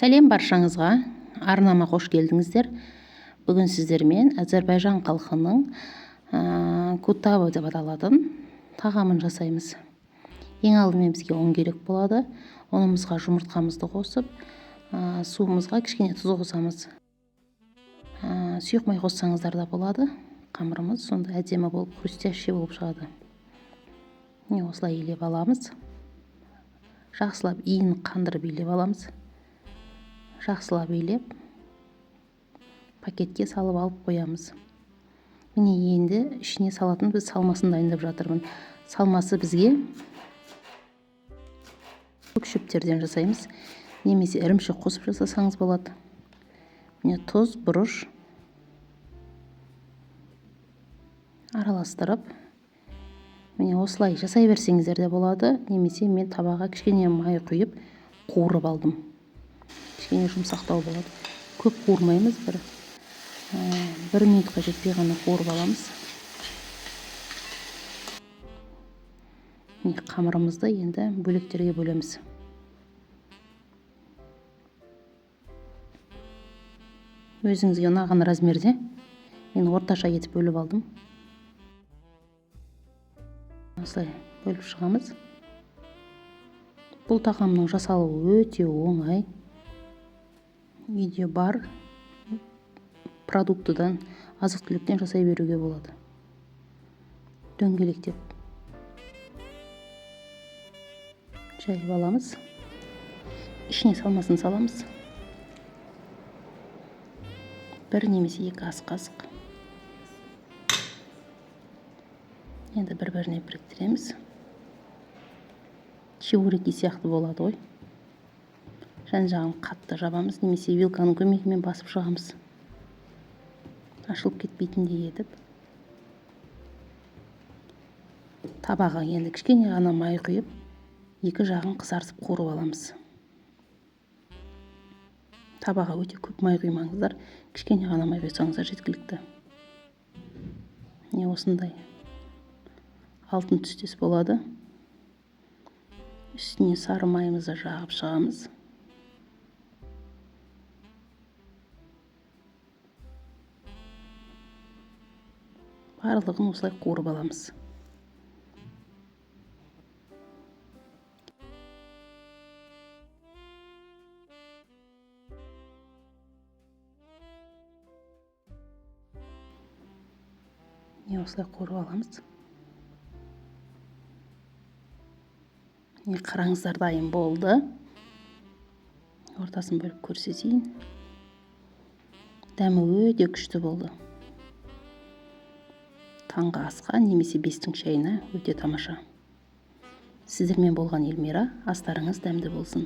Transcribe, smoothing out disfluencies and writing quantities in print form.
Сәлем баршаңызға, арнама қош келдіңіздер. Бүгін сіздермен Әзербайжан халқының кутаба деп аталатын тағамын жасаймыз. Ең алдымен бізге ұн керек болады. Ұнымызға жұмыртқамызды қосып, суымызға кішкене тұз қосамыз. Сұйық май қоссаңыздар да болады. Қамырымыз сонда әдемі болып, хрустящий болып шығады. Міне осылай илеп аламыз. Жақсылап иін қандырып илеп аламыз. Жақсылап илеп пакетке салып алып қоямыз. Міне енді ішіне салатын біз салмасын дайындап жатырмын. Салмасы бізге көк шөптерден жасаймыз, немесе ірімшік қосып жасасаңыз болады. Міне тұз, бұрыш араластырып, міне осылай жасай берсеңіздер де болады, немесе мен табаға кішкене май құйып қуырып алдым. Кішкене жұмсақтау болады. Көп қуырмаймыз, бір минутқа жетпей ғана қуырып аламыз. Міне қамырымызды енді бөліктерге бөлеміз. Өзіңізге ұнаған размерде мен орташа етіп бөліп алдым. Осылай бөліп шығамыз. Бұл тағамның жасалуы өте оңай. Үйде бар продуктыдан, азық-түліктен жасай беруге болады. Дөңгелектеп жайып аламыз. Ішіне салмасын саламыз. Бір немесе екі ас қасық. Енді бір-біріне біріктіреміз. Чебуреки сияқты болады ғой. Жан-жағын қатты жабамыз, немесе вилканың көмегімен басып шығамыз. Ашылып кетпейтіндей етіп. Табаға енді кішкене ғана май құйып, екі жағын қызартып қуырып аламыз. Табаға өте көп май құймаңыздар, кішкене ғана май құйсаңыздар жеткілікті. Міне осындай алтын түстес болады. Үстіне сары майымызды жағып шығамыз. Барлығын осылай қуырып аламыз. Міне осылай қуырып аламыз. Міне қараңыздар, дайын болды. Ортасын бөліп көрсетейін. Дәмі өте күшті болды. Таңғы асқа немесе бестің шайына өте тамаша. Сіздермен болған Эльмира, астарыңыз дәмді болсын.